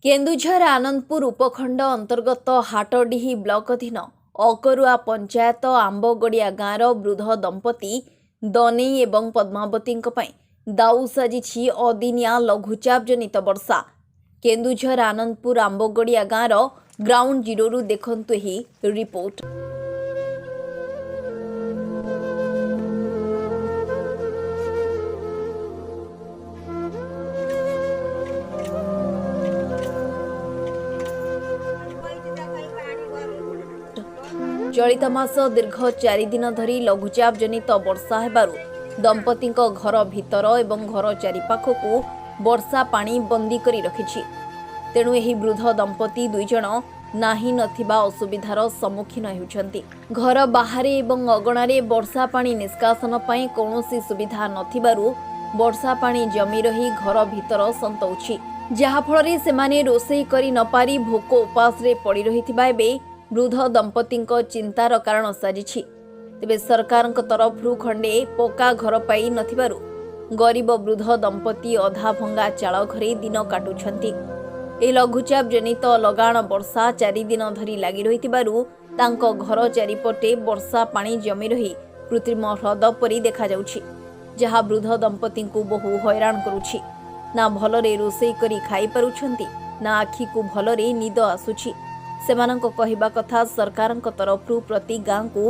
କେନ୍ଦୁଝର ଆନନ୍ଦପୁର ଉପଖଣ୍ଡ ଅନ୍ତର୍ଗତ ହାଟଡିହି ବ୍ଲକ ଅଧୀନ ଅକରୁଆ ପଞ୍ଚାୟତ ଆମ୍ବଗଡ଼ିଆ ଗାଁର ବୃଦ୍ଧ ଦମ୍ପତି ଦନେଇ ଏବଂ ପଦ୍ମାବତୀଙ୍କ ପାଇଁ ଦାଉ ସାଜିଛି ଅଦିନିଆ ଲଘୁଚାପ ଜନିତ ବର୍ଷା। କେନ୍ଦୁଝର ଆନନ୍ଦପୁର ଆମ୍ବଗଡ଼ିଆ ଗାଁର ଗ୍ରାଉଣ୍ଡ ଜିରୋରୁ ଦେଖନ୍ତୁ ଏହି ରିପୋର୍ଟ। ଚଳିତ ମାସ ଦୀର୍ଘ 4 ଦିନ ଧରି ଲଘୁଚାପ ଜନିତ ବର୍ଷା ହେବାରୁ ଦମ୍ପତିଙ୍କ ଘର ଭିତର ଏବଂ ଘର ଚାରିପାଖକୁ ବର୍ଷା ପାଣି ବନ୍ଦୀ କରି ରଖିଛି। ତେଣୁ ଏହି ବୃଦ୍ଧ ଦମ୍ପତି ଦୁଇଜଣ ନାହିଁ ନଥିବା ଅସୁବିଧାର ସମ୍ମୁଖୀନ ହେଉଛନ୍ତି। ଘର ବାହାରେ ଏବଂ ଅଗଣାରେ ବର୍ଷା ପାଣି ନିଷ୍କାସନ ପାଇଁ କୌଣସି ସୁବିଧା ନଥିବାରୁ ବର୍ଷା ପାଣି ଜମି ରହି ଘର ଭିତର ସନ୍ତଉଛି, ଯାହାଫଳରେ ସେମାନେ ରୋଷେଇ କରି ନପାରି ଭୋକ ଉପାସରେ ପଡ଼ି ରହିଥିବା ଏବେ ବୃଦ୍ଧ ଦମ୍ପତିଙ୍କ ଚିନ୍ତାର କାରଣ ସାଜିଛି। ତେବେ ସରକାରଙ୍କ ତରଫରୁ ଖଣ୍ଡେ ପକ୍କା ଘର ପାଇ ନଥିବାରୁ ଗରିବ ବୃଦ୍ଧ ଦମ୍ପତି ଅଧା ଭଙ୍ଗା ଚାଳ ଘରେ ଦିନ କାଟୁଛନ୍ତି। ଏହି ଲଘୁଚାପ ଜନିତ ଲଗାଣ ବର୍ଷା 4 ଦିନ ଧରି ଲାଗି ରହିଥିବାରୁ ତାଙ୍କ ଘର ଚାରିପଟେ ବର୍ଷା ପାଣି ଜମି ରହି କୃତ୍ରିମ ହ୍ରଦ ପରି ଦେଖାଯାଉଛି, ଯାହା ବୃଦ୍ଧ ଦମ୍ପତିଙ୍କୁ ବହୁ ହଇରାଣ କରୁଛି। ନା ଭଲରେ ରୋଷେଇ କରି ଖାଇପାରୁଛନ୍ତି, ନା ଆଖିକୁ ଭଲରେ ନିଦ ଆସୁଛି। ସେମାନଙ୍କ କହିବା କଥା, ସରକାରଙ୍କ ତରଫରୁ ପ୍ରତି ଗାଁକୁ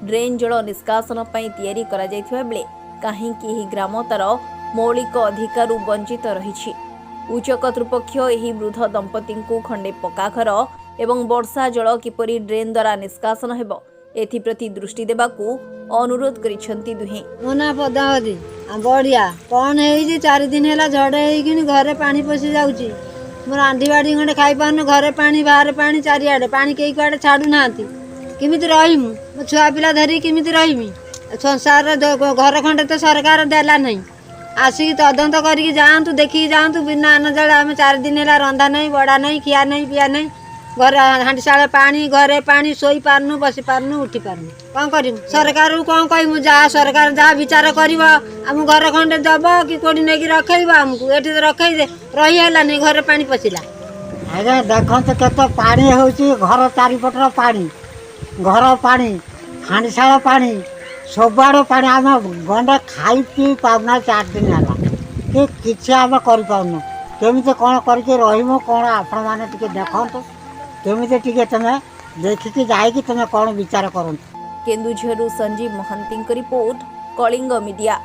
ଡ୍ରେନ୍ ଜଳ ନିଷ୍କାସନ ପାଇଁ ତିଆରି କରାଯାଇଥିବା ବେଳେ କାହିଁକି ଏହି ଗ୍ରାମ ତାର ମୌଳିକ ଅଧିକାରରୁ ବଞ୍ଚିତ ରହିଛି? ଉଚ୍ଚ କର୍ତ୍ତୃପକ୍ଷ ଏହି ବୃଦ୍ଧ ଦମ୍ପତିଙ୍କୁ ଖଣ୍ଡେ ପକ୍କା ଘର ଏବଂ ବର୍ଷା ଜଳ କିପରି ଡ୍ରେନ୍ ଦ୍ୱାରା ନିଷ୍କାସନ ହେବ, ଏଥିପ୍ରତି ଦୃଷ୍ଟି ଦେବାକୁ ଅନୁରୋଧ କରିଛନ୍ତି ଦୁହେଁ। ମୋ ନାଁ ପଦ୍ମାବତୀ। ବଢ଼ିଆ କ'ଣ ହେଇଛି, 4 ଦିନ ହେଲା ଝଡ଼ ହେଇକିନି ଘରେ ପାଣି ପଶି ଯାଉଛି। ମୁଁ ରାନ୍ଧି ବାଢ଼ି ଖଣ୍ଡେ ଖାଇପାରୁନି। ଘରେ ପାଣି, ବାହାରେ ପାଣି, ଚାରିଆଡ଼େ ପାଣି, କେହି କୁଆଡ଼େ ଛାଡ଼ୁନାହାନ୍ତି। କେମିତି ରହିମୁ? ମୋ ଛୁଆ ପିଲା ଧରିକି କେମିତି ରହିମି? ସଂସାର ଘର ଖଣ୍ଡେ ତ ସରକାର ଦେଲା ନାହିଁ। ଆସିକି ତଦନ୍ତ କରିକି ଯାଆନ୍ତୁ, ଦେଖିକି ଯାଆନ୍ତୁ। ବିନା ଅନ୍ନ ଜଳ ଆମେ 4 ଦିନ ହେଲା, ରନ୍ଧା ନାହିଁ, ବଢ଼ା ନାହିଁ, ଖିଆ ନାହିଁ, ପିଆ ନାହିଁ। ଘରେ ହାଣ୍ଡିଶାଳ ପାଣି, ଘରେ ପାଣି, ଶୋଇପାରୁନୁ, ବସିପାରୁନୁ, ଉଠିପାରୁନୁ। କ'ଣ କରିବୁ? ସରକାରକୁ କ'ଣ କହିବୁ? ଯାହା ସରକାର ଯାହା ବିଚାର କରିବ, ଆମ ଘର ଖଣ୍ଡେ ଦବ କି କୋଉଠି ନେଇକି ରଖେଇବ ଆମକୁ। ଏଠି ତ ରଖେଇ ଦେ, ରହି ହେଲାନି, ଘରେ ପାଣି ପଶିଲା। ଆଜ୍ଞା, ଦେଖନ୍ତୁ କେତେ ପାଣି ହେଉଛି। ଘର ଚାରିପଟର ପାଣି, ଘର ପାଣି, ହାଣ୍ଡିଶାଳ ପାଣି, ସବୁଆଡ଼େ ପାଣି। ଆମେ ଗଣ୍ଡେ ଖାଇ ପିଇ ପାରୁନା 4 ଦିନ ହେଲା କି କିଛି ଆମେ କରିପାରୁନୁ। କେମିତି କ'ଣ କରିକି ରହିମୁ କ'ଣ, ଆପଣମାନେ ଟିକେ ଦେଖନ୍ତୁ। କେମିତି ଟିକେ ତୁମେ ଦେଖିକି ଯାଇକି ତୁମେ କ'ଣ ବିଚାର କରନ୍ତୁ। କେନ୍ଦୁଝରରୁ ସଞ୍ଜୀବ ମହାନ୍ତିଙ୍କ ରିପୋର୍ଟ, କଳିଙ୍ଗ ମିଡିଆ।